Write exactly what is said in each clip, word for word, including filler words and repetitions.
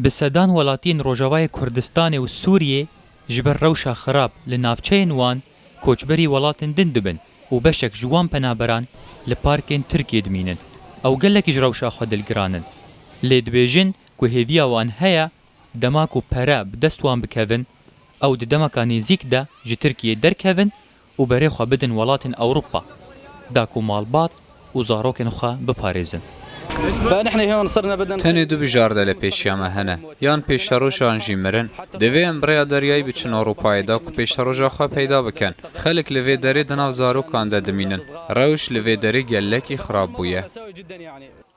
Bi sedan welatiyên Rojavayê Kurdistanê û Sûriyê ji ber rewşa xirab li navçeyên wan koçberî welatên din dibin û beşek ji wan penaberan li parkên Tirkiyê dimînin. Ew gelekî ji rewşa xwe dilgiran in. Lê dibêjin ku hêviya wan heye dema ku pere bi dest wan bikevin, ew di demeka nêzîk de ji Tirkiyê derkevin û berê xwe bidin welatên Ewropa, da ku malbat û zarokên xwe biparêzin. Tenê du bijarte li pêşiya me hene. Yan pêşerojan jî mirin. Divê em bi rêya deryayî biçin Ewropayê da ku pêşeroja xwe peyda bikin. Xelk li vê derê di nav zarokan de dimînin. Rewş li vê derê gelekî xirab bûye.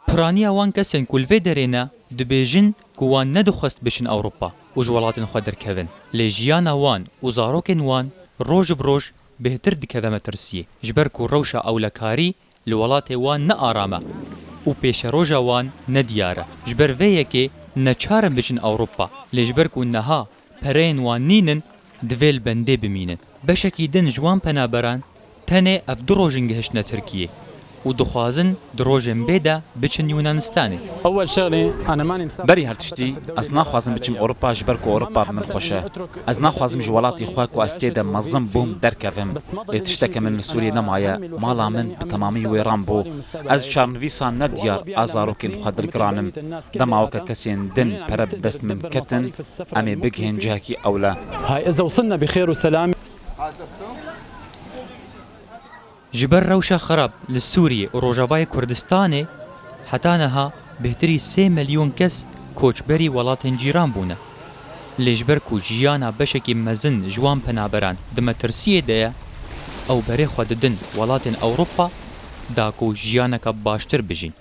Piraniya wan kesên ku li vê derê ne, dibêjin ku wan nedixwest biçin Ewropa û ji welatên xwe derkevin. Lê jiyana wan û zarokên wan roj bi roj bêhtir dikeve metirsiyê, ji ber ku rewşa ewlekarî li welatê wan ne aram e û pêşeroja wan ne diyar e. Ji ber vê yekê neçar in biçin Ewropa, lê ji ber ku niha pereyên wan nînin, divê li bendê bimînin. Beşekî din ji wan penaberan tenê ev du roj in gihiştine Tirkiyê û dixwazin di rojên bê de biçin Yunanistanê. Berî her tiştî, ez naxwazim biçim Ewropa ji ber ku Ewropa bi min xweş e. Ez naxwazim ji welatê xwe ku ez tê de mezin bûm derkevim. Lê tişteke min li Sûriyê nemaye, mala min bi temamî wêran bû. Ez çarnivîsa nediyar a zarokên xwe dilgiran im. Dema weke kesên din pere bi dest min ketin, em ê bigihên cihekî ewle. هاي إذا وصلنا بخير وسلام. Ji ber rewşa xirab li Sûriyê û Rojavayê Kurdistanê heta niha bêhtirî sê milyon kes koçberî welatên cîran bûne. Lê ji ber ku jiyana beşekî mezin ji wan penaberan di metirsiyê de ye, ew berê xwe didin welatên Ewropa da ku jiyaneke baştir bijîn.